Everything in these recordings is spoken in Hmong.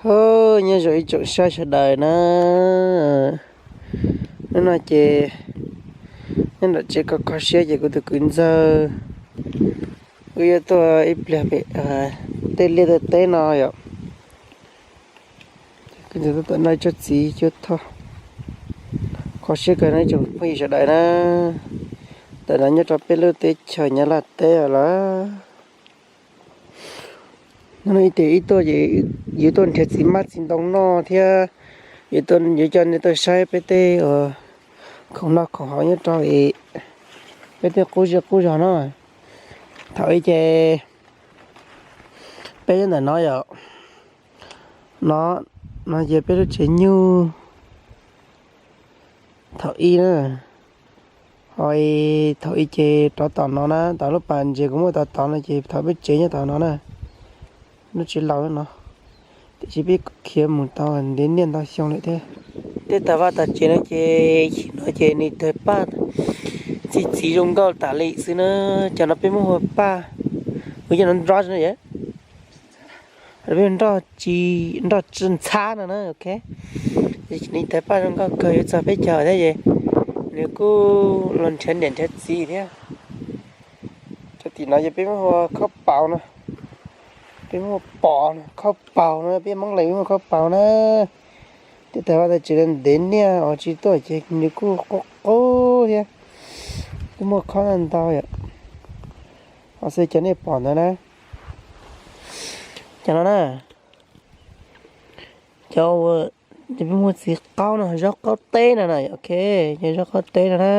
Os, nyob zoo ib tsoom saib sawv daws na. Hnub no ces nyob nram tsev kho kho siab ces kuv tus kwv ntxawg wb yuav tuaj ib pliag pem tej liaj tej teb no yom. Kwv ntxawg tuaj tom no ib tsob txiv cuab thoj. Kho siab kawg no ib tsoom phooj ywg sawv daws na. Ntawm no nyob rau peb lub teb chaws Nyab Laj teb lawm. Ib tias ib tuaj ces yuav tuaj nrhiav txiv mab txiv ntoo noj thiab yuav coj nej tuaj saib peb tej khoom noj khoom haus nyob rau peb tej qub zej qub zog no. Thaum ub ces peb nyob ntawm no yom, no, no ces peb lub tsev nyuj. Thaum ub na, ho thaum ub ces rov tom no na, tom lub pas ntses kuv muaj tod tod no ces thaum peb tsev nyob tom no na, lub tsev laus no. Tiam sis peb khiav mus tau ntev niaj ntau xyoo lawm thiab. Tej tag vaj tag tsev no ces chim no ces nws tawg paj txi txiv zoo nkauj tas li xwb na. Cov no peb muab hu paj, ua cov no nroj no yom, peb nroj tsi, nroj tsi ntxhab no na, ok. Nws tawg paj zoo nkauj kawg yuav txog peb caug thiab ces nws kuj los nrhiav niam nrhiav txiv thiab. Cov tim no ces peb muab hu khaub paus no, peb muab hu pos no, khaub paus no, peb Hmoob Lees muab hu khaub paus na. Tej tag vaj tag tsev ntev niaj os tsis tuaj ces nws kuj qub qub thiab, kuj muaj khob ntau yom. Ho xwb cov nej pom ntawd na, cov no na, cov, cov peb muag txiv qaub no, zaub qaub teb no na, ok, cov zaub qaub teb no na.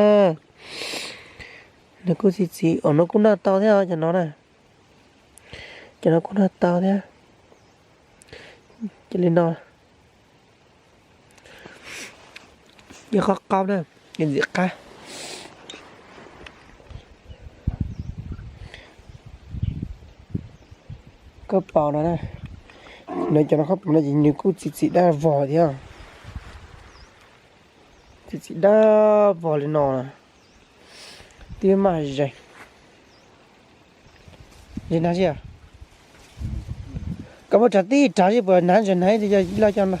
Nws kuj txi txiv os, no kuj noj tau thiab cov no na. Cov no kuj noj tau thiab. Cia li no, yog qaub qaub na, yog ntxim qab. Khaub paus no na, no cov no khaub paus no ces nws kuj txi txiv dab vog thiab. Txi txiv dab vog li no, twb maj zeeg. Koj muab rhav tib rhav seb puas hnav ntsis, hnav ib loj coj no.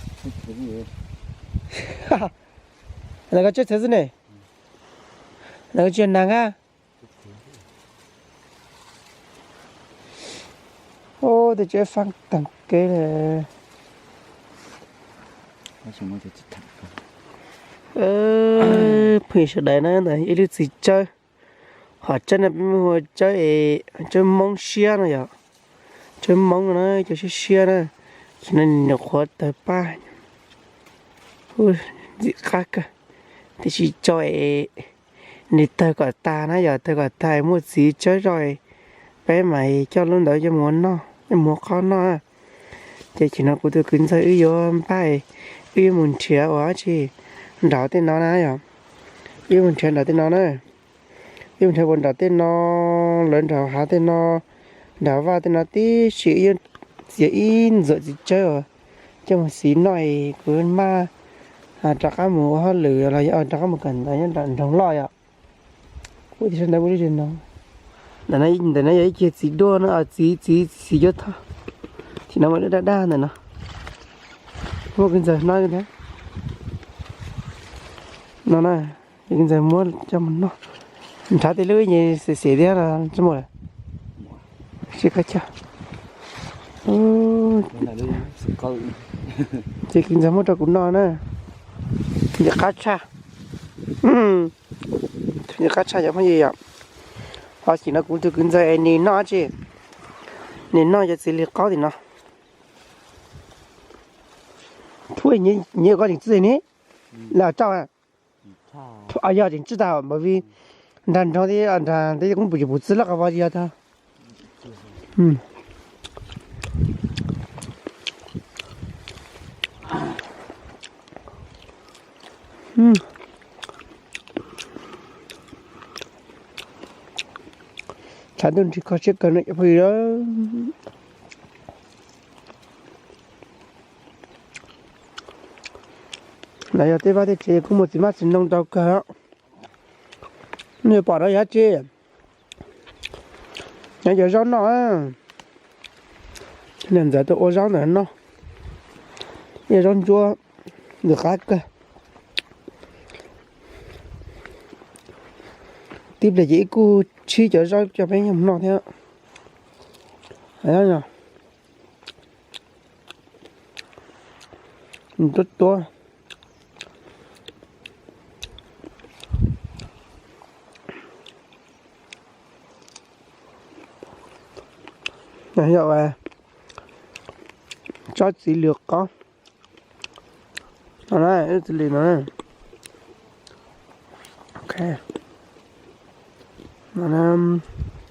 Lawv koj tseb txhawv xwb ne. Lawv koj tsis nag a. Ub, tej tsev faab taag kev le. Phooj ywg sawv daws na, ntawm ib lub txiv tsawb, hom tsawb no peb muab hu tsawb, tsawb Moob siab no yom. Tsawb Moob no na, cov siab siab na, ces no nyuam qhuav tawg paj, ntxim qab kawg, tiam sis tso es nws tawg kom tag na yom, tawg kom tag muaj txiv tsawb zoj, peb mam coj lub ntawd coj mus ua noj, coj mus ua qhob noj. Ces chim no kuv tus kwv ntxawg wb yuav npaj, wb yuav mus nrhiav ua dab tsi nraud tej no na yom. Wb yuav mus nrhiav nraud tej no na. Wb yuav mus nrhiav puas nraud tej no, lawv nraud hav tej no, nraud vaj tej no tib si, wb yuav txiav ib ntxuam txiv tsawb coj mus xiv noj es kuv mam rov qab mus ua hauj lwm los yog rov qab mus kawm ntawv nyob nram nroog loj yom. Kuv tias sawv ntawd ua li no. Ntawm no yog ib ceg txiv duaj no, txiv, txiv, txiv cuab thoj. Tim no muaj daj daj ntawm no. Muaj kwv ntxawg no thiab. No na, kwv ntxawg muab coj mus noj. Nrhav tej lub ib nyuag xiav xiav thiab los tsis muaj lawm. Sib qab cog. Ces kwv ntxawg muab rau kuv noj na. Ntxim qab tshaj. Ntxim qab tshaj cov phooj ywg yom. Ho tim no kuv tus kwv ntxawg es nws noj dab tsi? Nws noj cov txiv lws qaub tim no. Thuam nyiav koj tseem txwj ne, lam rauj. Yog tseem txwj tag npaum li nrag nroog thiab nrag ntawd kuj puv tsis puv txwj loj qhov vov yog tag. Tshav ntuj ntshe kho siab kawg no cov phooj ywg. No yog tej vaj tej tsev kuj muaj txiv mab txiv ntoo ntau kawg. Nej pom no yog dab tsi? Nyob cov zaub noj. Niam ntxawm tuaj ua zaub ntawm no. Yog zaub ntsuab, nws qab kawg. Tib pliag ces ib kuj tshib cov zaub coj peb noj thiab. Tuab tuab. Yog tsob txiv lws qob no, txiv lws no.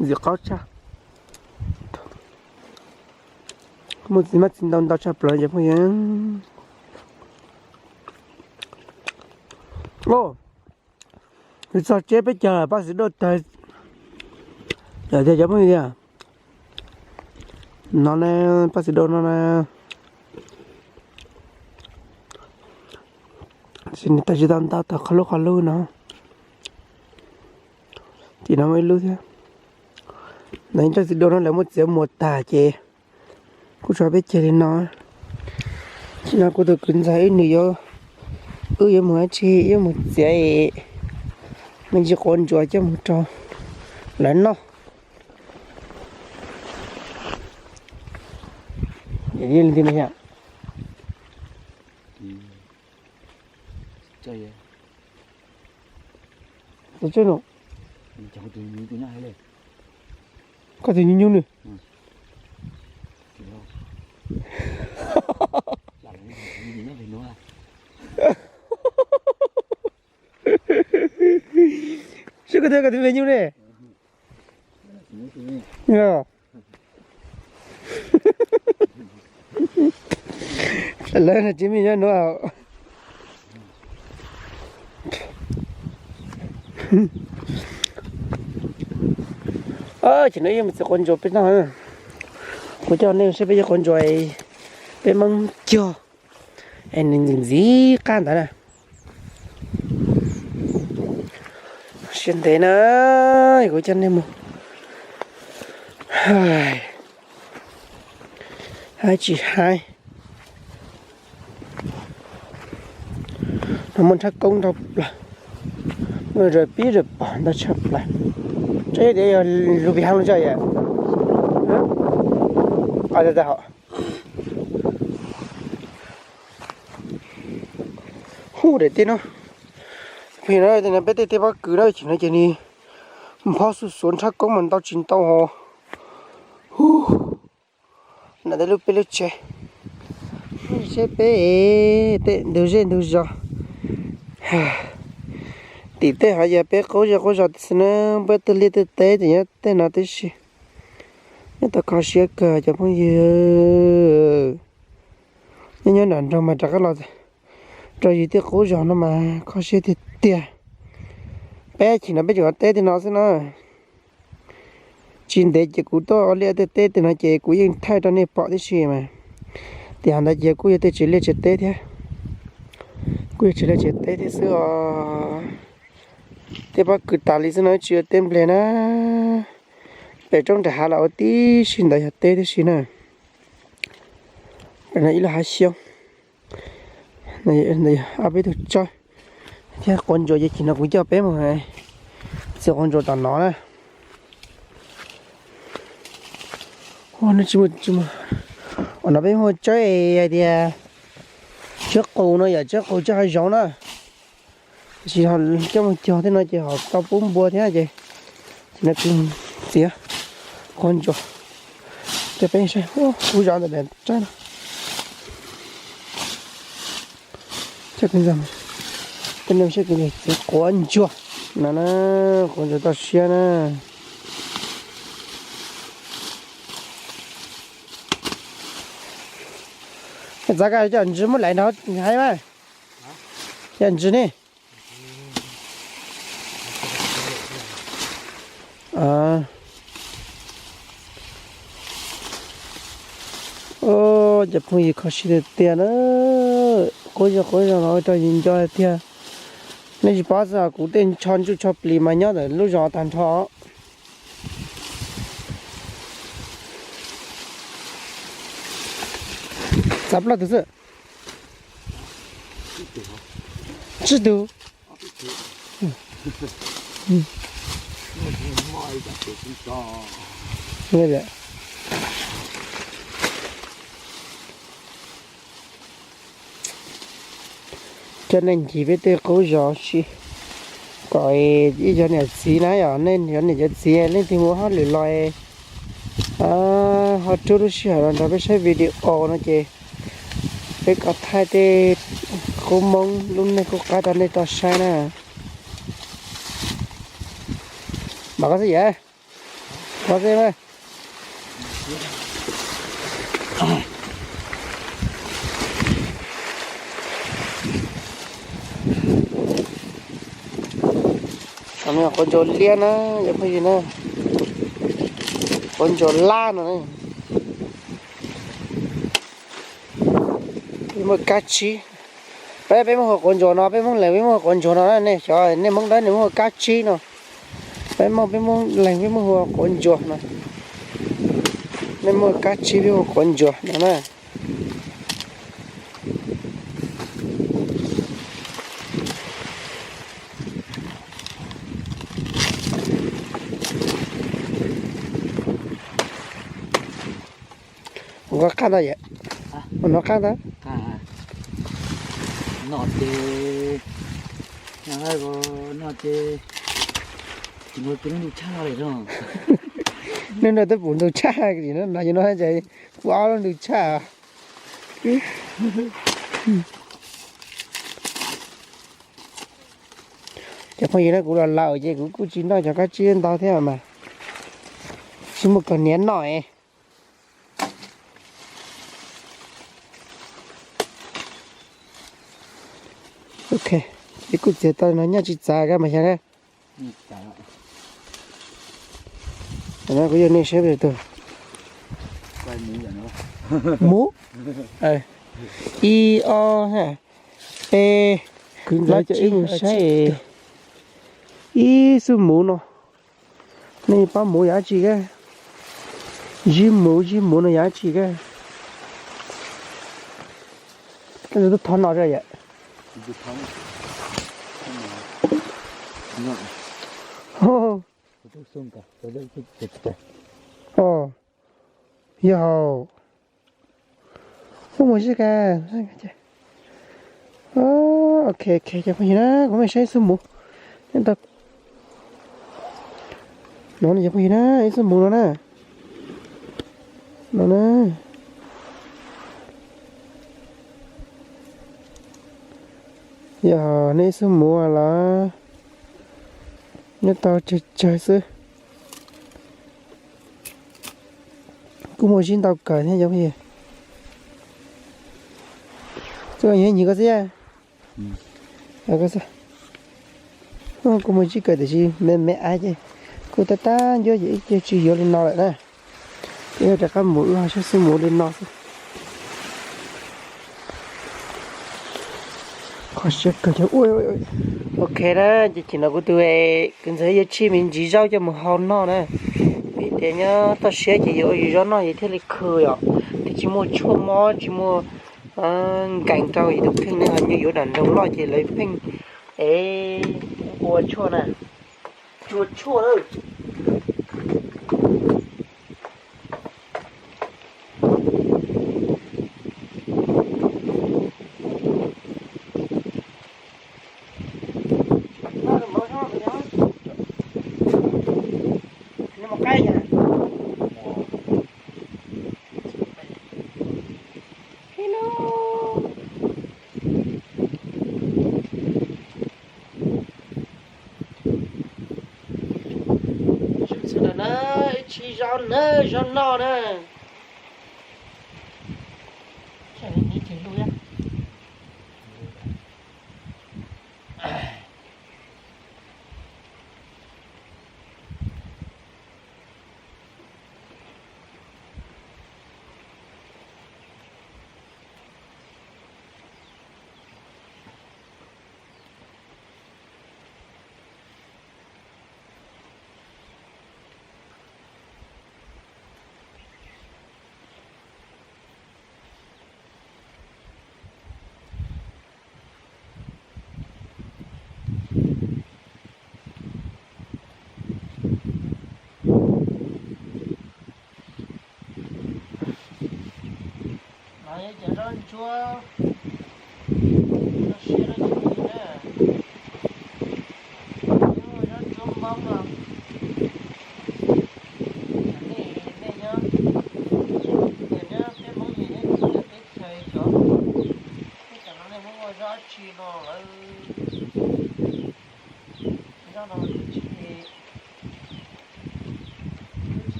Ntxim qaub tshaj. Muaj txiv mab txiv ntau ntau tshaj plaws cov phooj ywg. Nws txog tseb peb caug lawm, Paj Xi Doj tawg lawm tiag cov phooj ywg tiag. No na, Paj Xi Doj no na. Tab sis nws tawg tsis tau ntau, tawg qhov lub qhov lub no. Tim no muaj ib lub thiab. No Paj Xi Doj no lawv muab txiav muag tag ces kuj tso peb ceg li no. Tam sim no kuv tus kwv ntxawg wb nws yuav, wb yuav mus dab tsi, yuav mus txiav me ntsis quav ntsuas coj mus rau lawv noj. Koj tus nyuj nyuj nws. Seb koj twb koj tus me nyuj ne. Lawv no tsis me nyob nuav. Ces no yeej mus txiav quav ntsuas peb noj. Kuv coj nej saib peb cov quav ntsuas, peb Hmoob cog es nws ntxim ntxim qab ntawd na. Siab ntev na, kuv coj nej mus. Hais tsis hais. No muaj nrhab koob ntau plaws, muaj zas pib zas pom ntau tshaj plaws. Tseeb tias yog lug pim hav lug tso yom. Hu daim teb no, pem no peb tej teb pob kws na, ces no ces nws nphob xuj xuav nrhab koob mas ntau tsis ntau hos. Hu, no tej lub peb lub tsev, seb peb tej ntug zej ntug zos. Tim tej hov yog peb qub zej qub zos xwb na, npuab tej liaj tej teb ces nyob tej no tib si. Nyob tau kho siab kawg cov phooj ywg. Nyob nyob nram nroog mas rov qab los rau yus tej qub zos no mas kho siab tiag tiag. Peb chim no peb tseem ua teb tej no xwb na. Tsis ntev ces kuv tuaj ua liaj tej teb tej no ces kuv yeej thaij rau nej pom tib si mas. Tiam ntawd ces kuj yog tej tsev liaj tsev teb thiab. Kuj yog tsev liaj tsev teb thiab xwb os. Tej pob kws tas li xwb no tsis ua teb nplej na. Pem roob nram hav los ua tib si ntawd yog teb tib si na. Pem no ib lub hav xyoob. Ob peb tug tsawb thiab quav ntsuas ces chim no kuv coj peb mus txiav quav ntsuas tom no na. Ua no peb muaj tsawb hais tias tsawb qus no yom, tsawb qus tsawb hav zoov na. Tab sis coj mus cog tej no ces ho tau pub npua thiab ces, ces no kuv txiav quav ntsuas coj peb saib. Kuv zov ntawm daim tsawb no. Coj kuv zov, coj nej saib kuv txiav quav ntsuas no na, quav ntsuas toj siab na. Txav koj coj ntsis muab laiv nrog haib mas. Coj ntsis ne. Cov phooj ywg kho siab tiag tiag na. Quab zog quab zog los ua rau yus nco tiag. Nej tsis paub xwb, kuv tej tsho ntsuj tsho plis mas nyob ntawm lub zos tag nrho. Txav plaub tug xwb. Tsib tug. Cov neeg ncig peb tej qub zos si, kom ib cov niam txiv na, yog nej cov niam cov txiv leej twg muaj hauj lwm los ho rub lub sij hawm los nrog peb saib video no ces peb kom thaij tej qub Hmoob lub neej qub qab rau nej tau saib na. Mam koj xwb yam, koj xwb na. Qhov no quav ntsuas liab na, yog phooj ywg na, quav ntsuas lab no. Peb muaj kab tsib, peb, peb muaj hu quav ntsuas no, peb Hmoob Leeg peb muaj hu quav ntsuas no na, nej xyov nej Hmoob Dawb nej muaj hu kab tsib no. Peb Hmoob, peb Hmoob Leeg peb muaj hu quav ntsuas no. Nej muaj kab tsib peb muaj quav ntsuas no na. Ua qab ntau yam, ua no qab ntau. Noj ces, noj ces, noj ces twb pum ntug tshaj li no, no ces kuv ob lub ntug tshaj. Cov phooj ywg na, kuv los laus ces kuv kuj tsis noj cov kab tsib ntau thiab mas, tsis muaj kawg niam noj. Ok, peb kuj txiav tau no nyob tsis txav kab mas xyov na. Kuv yog nej saib tus muv, ib ob ha, peb, kuv ntxov cov ib mus saib ib xub muv no. Nej pab muv yog dab tsi kab? Zib muv, zib muv no yog dab tsi kab? Koj twb thov no yom. Yog. Ub, mus zib kab. Ok, ok, cov phooj ywg na, kuv mej saib ib xub muv. No cov phooj ywg na, ib xub muv no na. No na. Yog nej ib xub muv los nyob tau tsawg tsawg xwb. Kuj muaj zib ntau kawg thiab cov phooj ywg. Txuj yog nyuag koj xwb. Kuj muaj zib kawg tiam sis me me av ces kuj tab tab ncuab ces ib ce tsis yuav li no lawm na. Ces yog rov qab mus wb ho saib xwb mus li no xwb. Qhov siab kawg. Ok na, ces chim no kuv tus kwv ntxawg yuav tsij me ntsis zaub coj mus hau noj na. Vim tias nyob toj siab ces yuav ua yus zaub noj ces thiaj li khw yom. Thiab tsis muaj tshuaj mob tsis muaj nkees rau yus tus kheej ne, ho nyob yuav nram nroog loj ces lawv pheej es ua tshuaj na. Tshuaj tshuaj na. Sawv daws na, ib tsis zaub na, zaub noj na.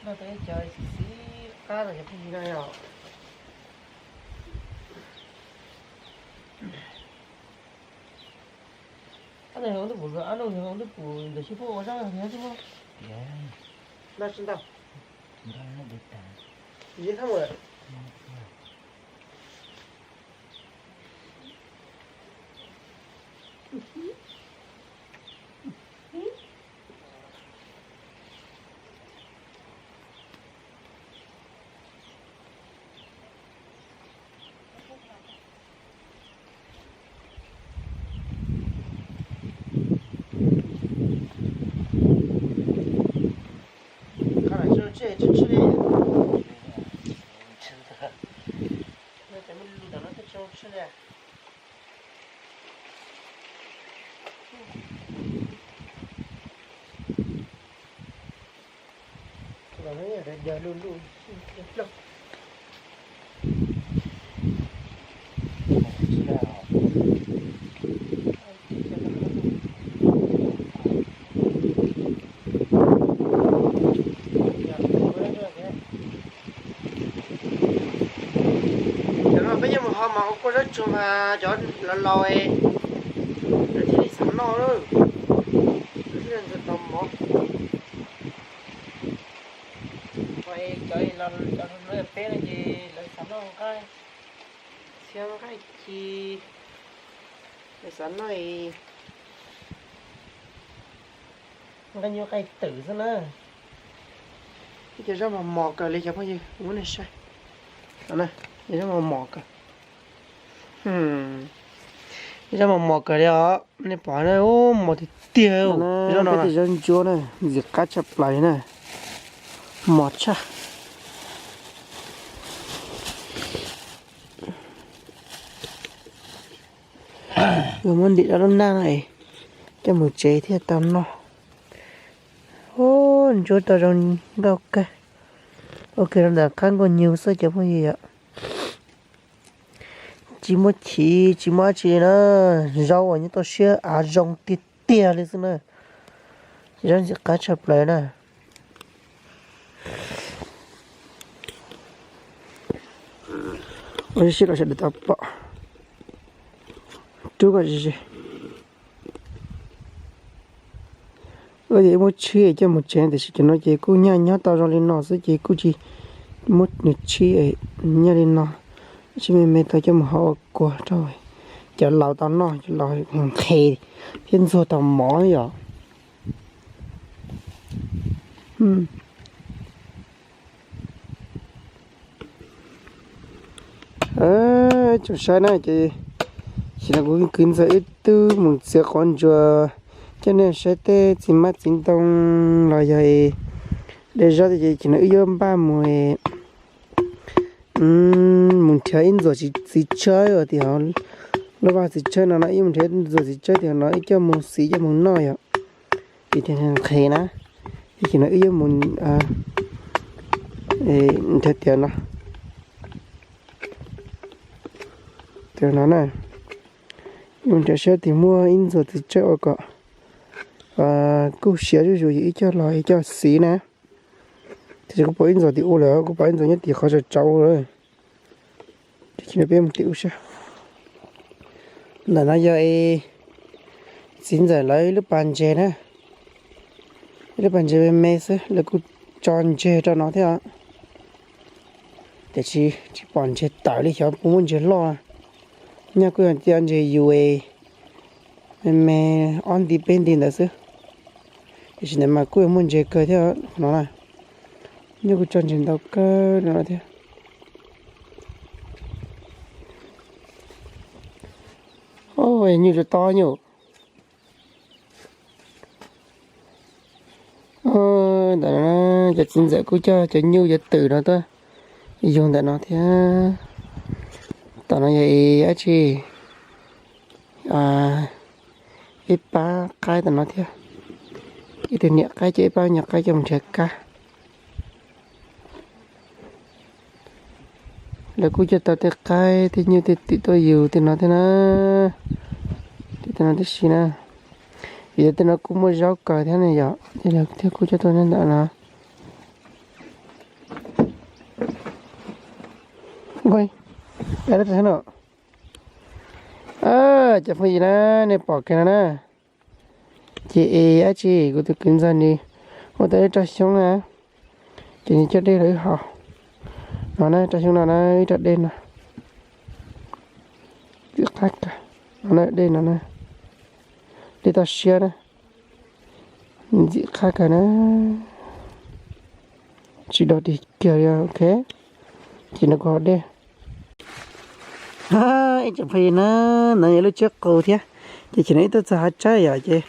Noj tau ib co xis xis qab los cov phooj ywg na yom. Ab, no yog tus pum, ab, no yog tus pum ntawm xyov puab ua zaub no thiab xwb. Noj tsis ntau. Zib thab mus lawm. Cov no peb yuav mus ho mas ua kua zaub tsuag mas cov laus laus lawv thiaj li xav noj lawm, lawv thiaj li ntxuag tau mov. Ho cov, cov hluas peb no ces lawv xav noj nqaij, txhiab nqaij ci, lawv xav noj nqaij nyuj nqaij twm xwb na. Ib co zaub mos mos kawg li cov phooj ywg, muab nej saib. Zaub mos mos kawg. Zaub mos mos kawg li os, nej pom na, mos tiag tiag. Zaub no, zaub ntsuab na, ntxim qab tshaj plaws li na. Mos tshaj. Yuav muab ntim rau lub naj no es coj mus tsev thiaj tau noj. Ub, ntsuab tau zoo nkauj kawg. Ua kiag rau ntawm qab nkuaj nyuj xwb cov phooj ywg yom. Tsis muaj chiv tsis muaj dab tsi li na, zaub uas nyob toj siab av zoo tiag tiag li xwb na. Zaub ntxim qab tshaj plaws na. Ua siab los sawv daws tau pom. Rub kom ze ze. Ua tias muab tshib coj mus tsev tiam sis cov no ces kuj nyaj nyob tau zoo li no xwb ces kuj tsis muab nws tshib, nyaj li no. Tshib me me tau coj mus hau ua kua rau cov laus tau noj, cov laus nqhis thiab ntxuag tau mov yom. Tsoom saib na ces, ces no kuv kwv ntxawg wb twb mus txiav qhov ntsuas coj nej saib tej txiv mab txiv ntoo los yog de zaub ces, ces no wb yuav npaj mus, mus nrhiav ib ntxuas txiv tsawb uas tim hauv lub vaj txiv tsawb no no, wb mus nrhiav ib ntxuas txiv tsawb tim hauv no wb coj mus xiv coj mus noj yom. Ces thiaj nqhis na, ces no wb yuav mus nrhiav tias no, tias no na, yuav nrhiav saib tias muaj ib ntxuas txiv tsawb ua kom kuj siav zuj zus es wb coj los wb coj xiv na. Tiam sis kuv pom ib ntxuas tim ub lawm, kuv pom ib ntxuas nyob tim qhov tsaus tsaus lawm. Ces no peb mus tim ub saib. Ntawm no yog txiv ntxawm lawv ib lub pas ntses na, ib lub pas ntses me me xwb, lawv kuj tso ntseg rau no thiab os. Tiam sis tsis pom ntseg tawm li, xyov puas muaj ntseg loj. Nyaj kuj yog cov ntseg yus me me, ob nti peb nti ntawd xwb. Tiam sis ntawd mas kuj yuav muaj ntseg kawg thiab no na. Nyaj kuj tso ntseg ntau kawg no thiab. Nyuj tsuas to nyuj. Ntawm no cov txiv ntxawm kuj coj cov nyuj cov twm no tuaj yug ntawm no thiab. Tom no yog dab tsi, ib pab qaib tom no thiab. Ib tug niam qaib coj ib pab nyuam qaib coj mus nrhiav kab. Lawv kuj coj tau tej qaib tej nyuj tej twm tuaj yug tej no thiab na. Tej no tib si na. Vim yog tej no kuj muaj zaub kawg thiab ne yom, ces lawv thiaj kuj coj tuaj nyob ntawm no. Ua, cov phooj ywg na, nej pom kiag no na, ces es dab tsi kuv tus kwv ntxawg nws ua tau ib roj xyoob na, ces nws coj dej los wb haus. No na, roj xyoob no na, ib roj dej no, ntxim qab kawg. No na, dej no na, dej toj siab na, ntxim qab kawg na, tsis dog dig kiag li, ok. Ces no kuv haus dej. Ib tsoom phooj ywg na, no yog lub tsawb qus thiab, ces chim no ib tuaj txog hav tsawb yom, ces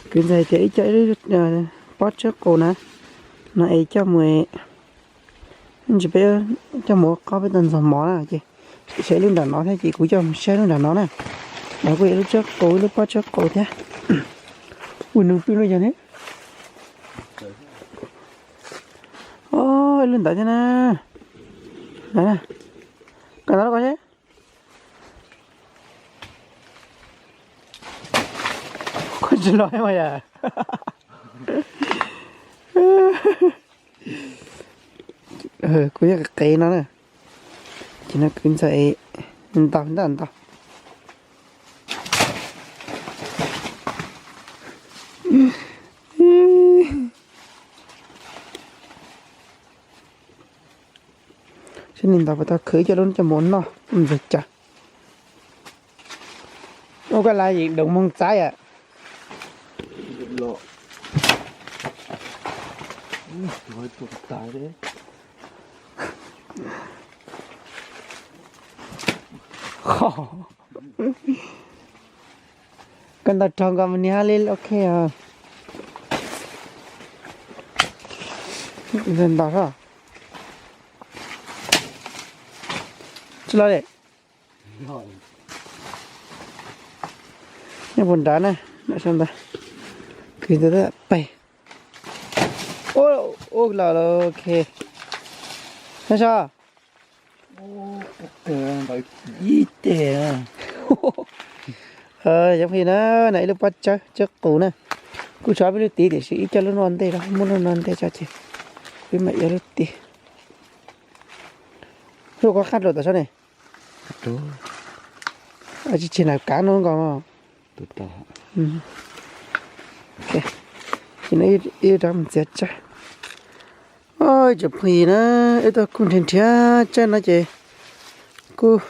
kwv ntxawg hais tias ib co ib lub pob tsawb qus na, no es coj mus, ntsis peb coj mus ua qhob peb tau ntxuag mov na, ces saib lub nram no thiab ces kuv coj mus saib lub nram no na. No kuj yog lub tsawb qus, lub pob tsawb qus thiab. Ua nws pw lub yog ne. Ib lub ntawd thiab na. Koj ntawd los koj seb. Koj tsis los mas yom. Kuv yeej qev no na. Ces no kwv ntxawg es ntau ntau ntau. Saib nws ntau puas tau khwv ib co lub coj mus noj ntxuag cawv. Ua koj lav yeem doos moog txav yom. Koj ntaus raug nkaus mas nws hab li ok os. Ntaus soj. Tsis los li. Nyob puag nrad na, nram sab ntawd. Kwv ntawd pem. Ub, ub, los, ok. Nyob sab. Ib teg. Cov phooj ywg na, no ib lub pob tsawb, tsawb qus na. Kuj tshuav peb lub tid tiam sis ib co lub no ntej, muab lub no ntej tso ces peb mam yuav lub tid. Lub koj qab dua tom sab ne. Tsis tseg na, kav no nkaus. Ib rab mus txiav tsawb. Ib tsoom phooj ywg na, wb tuaj kuj nrhiav nrhiav tsawb no ces kuj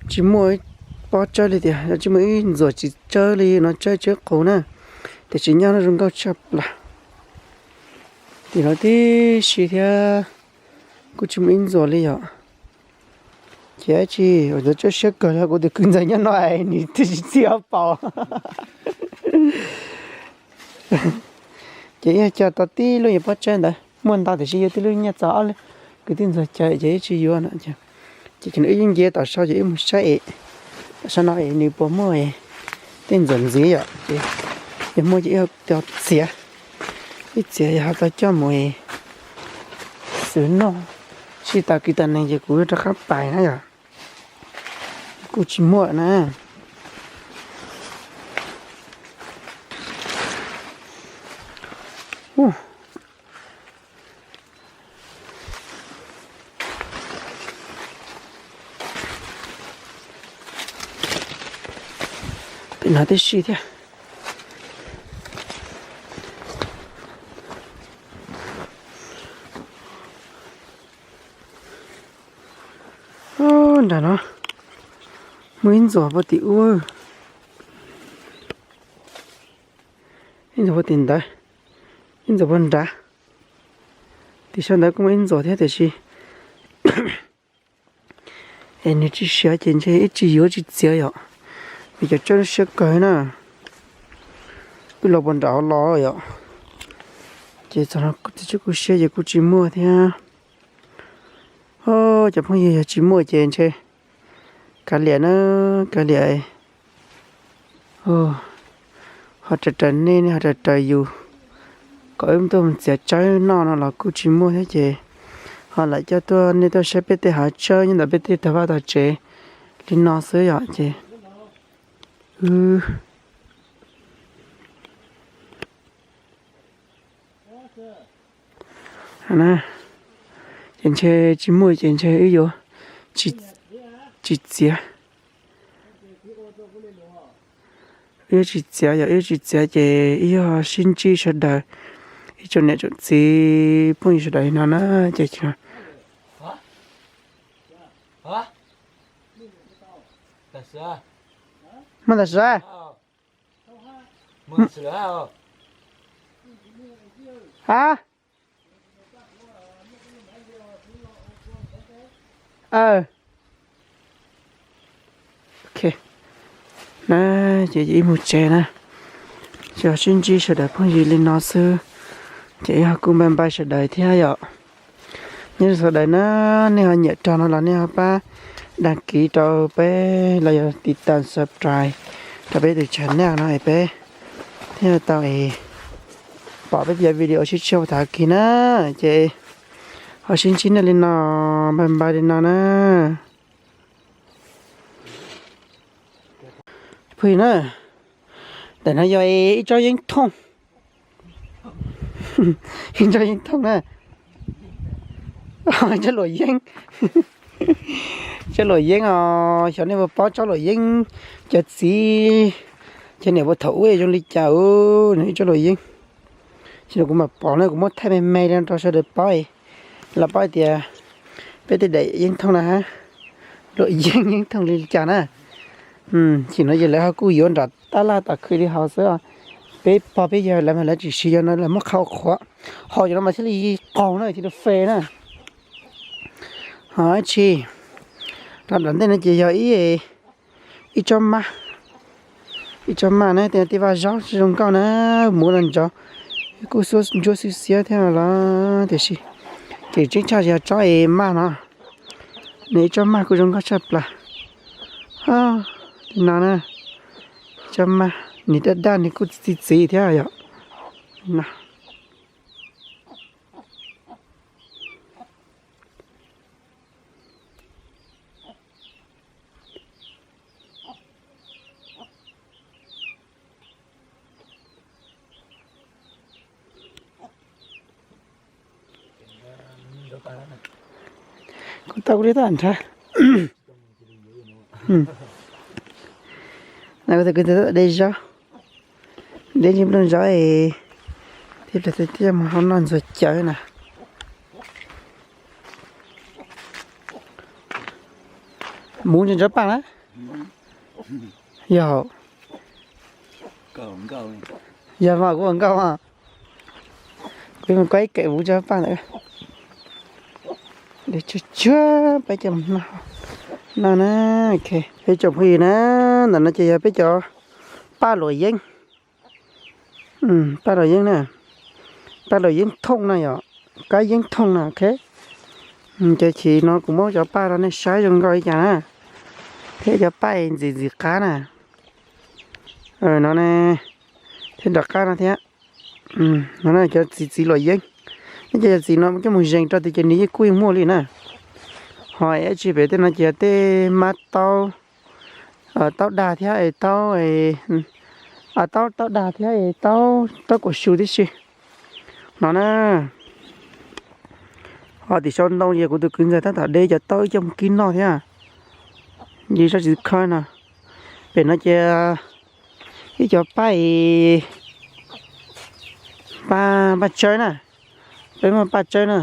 tsis muaj pob tsawb li tiag, tsis muaj ib ntxuam txiv tsawb li no, tsawb tsawb qus na. Tiam sis nyob no zoo nkauj tshaj plaws. Tim no tib si thiab kuj tsis muaj ib ntxuam li yom. Ces dab tsi ua ntxuav tsawb siab kawg li, kuv tus kwv ntxawg nyob no es nws twb tsis txhij ob paus. Ces ib co tau tib lub yog pob tsawb ntawd muaj ntau tiam sis yuav tib lub nyiaj txog ob lub, kwv tij ntxuag cawv ces ib tsis yuav no. Ces wb yeej nce tom sau ces wb mus saib es tom sau no es nws puas muaj tej ntxuam ntxiv yom. Ces yog muaj ces ib tau txiav, ib txiav yog ho tau coj mus es xwb noj. Sib tas kwv tas neeg ces kuv yuav rov qab pais na yom. Kuj tsis muaj na. Pem no tib si thiab. Nram no muaj ib ntxuam puag tim ub, ib ntxuam puag tim ntawd, ib ntxuam puag nrad. Tim sab ntawd kuj muaj ib ntxuam thiab tiam sis es nws tsis siav ces ntshe ib tsis yuav tsis txiav yom. Vim cov tsawb siab kawg na. Wb los puag nram hauv los yom. Ces txog no kuv txiav tsawb kuv siab ces kuj tsis muaj thiab. Cov phooj ywg, yog tsis muaj ces ntshe kav liam na, kav liam. Ho raws raws nej, nej ho raws raws yus kom wb tuaj mus txiav tsawb noj no los kuj tsis muaj thiab ces ho lam coj tuaj, nej tuaj saib peb tej hav tsawb nyob ntawm peb tej tog vaj tog tsev li no xwb yom. Ces wb, ces Ces ntshe tsis muaj ces ntshe wb yuav tsis txiav. Wb yuav tsis txiav, yog wb yuav tsis txiav ces wb yuav sib ntsib sawv daws, ib tsoom niam tsoom txiv phooj ywg sawv daws li no na. Ces muaj tam sim ha. Ok, na, ces ib mus tsev na, ces sib ntsib sawv daws phooj ywg li no xwb, ces ho kuj npaj npaj sawv daws thiab yom. Nyob zoo sawv daws na, nej ho nyiam rog no los nej ho pab đăng ký rau peb los yog tiv tam subscribe rau peb tus channel no es peb thiaj tau es pom peb cov video sib tshiab thaum kis na. Ces ho sib ntsib nej li no, npaj npaj li no na. Phooj ywg na, ntawm no yog ib tsob yeeb thooj, ib tsob yeeb thooj na, tsob luam yeeb, tsob luam yeeb os. Xyov nej puas paub tsob luam yeeb, cov txiv, cov niam puag thaum ub zoo li cas. Nws ib tsob luam yeeb, sim no kuv mam pom na, kuv muab thaij me me li no rau sawv daws paub, los paub tias peb tej daim yeeb thooj na, luam yeeb yeeb thooj li cas na. Sim no ces lawv ho kuj yuav nram tab laj tom khw li hauv xwb. Peb pog peb yawg lawv mas lawv tsis siv cov no, lawv muab qhau qhuav, ho cov no mas thiaj li qaug na, thiaj li fe na. Ho ib tsi, rau nram ntej no ces yog ib, ib tsob maj, ib tsob maj na, tej vaj zaub zoo nkauj na, muv los ntsov, kuj ntsuab xiab xiab thiab los tiam sis kev tseeb tshaj yog tsob es maj no, nws ib tsob maj kuj zoo nkauj tshaj plaws. Li no na, tsob maj nws daj daj nws kuj txi txiv thiab yom. Kuv tau kuv li tau nrhab. Na kuv tus kwv tus de zaub, de ntsis nplooj zaub es thiab mus hau noj ntxuag cawv na. Muv ntsis ntsob paj na. Yog, yog mas kuv ua nkauj mas. Kuv mus koj ib kawm muv ntsob paj ntawd. Tsuag tsuag peb cov no na. Peb tsoom phooj ywg na, ntawm no ces yog peb cov paj luam yeeb. Paj luam yeeb na, paj luam yeeb thooj na yom, kab yeeb thooj na, ok. Ces chim no kuv muab cov paj rau nej saib zoo nkauj li cas na, thiab cov paj ntxim ntxim qab na. No ne, thiab nram qab no thiab. No cov txiv txiv luam yeeb, nej cov txiv no coj mus zees rau tias ces nws yeej kuj yeej muaj li na. Ho ib tsi pem tej no ces tej mab taub, taub dag thiab es taub, taub taub dag thiab es taub taub kuam su tib si no na. Ho tim sau ntoo ces kuv tus kwv ntxawg tab tom de cov taub coj mus kib noj thiab. Yus zaj tsis khawb no. Pem no ces ib cov paj, paj, paj tsawb na. Peb muaj paj tsawb na.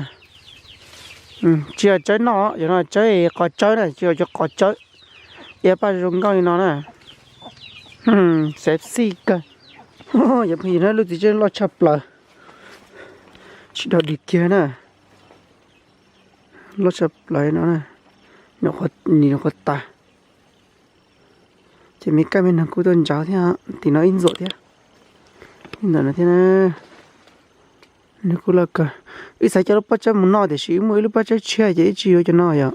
Tsis yog tsawb noj, yog no tsawb qos tsawb na, tsis yog cov qos tsawb. Ib paj zoo nkauj li no na. Sexy kawg. Cov phooj ywg na, lub txiv tsawb loj tshaj plaws, tsis dog dig kiag na. Loj tshaj plaws no, nim nyuam qhuav tas. Ces me kaj me noog kuj tuaj ntsauv thiab, tim no ib ntxuam thiab. Ib ntxuam no thiab, nws kuj loj kawg. Wb xav coj lub pob tsawb mus noj tiam sis wb muaj ib lub pob tsawb tshiab ces wb tsis yuav cov no yom.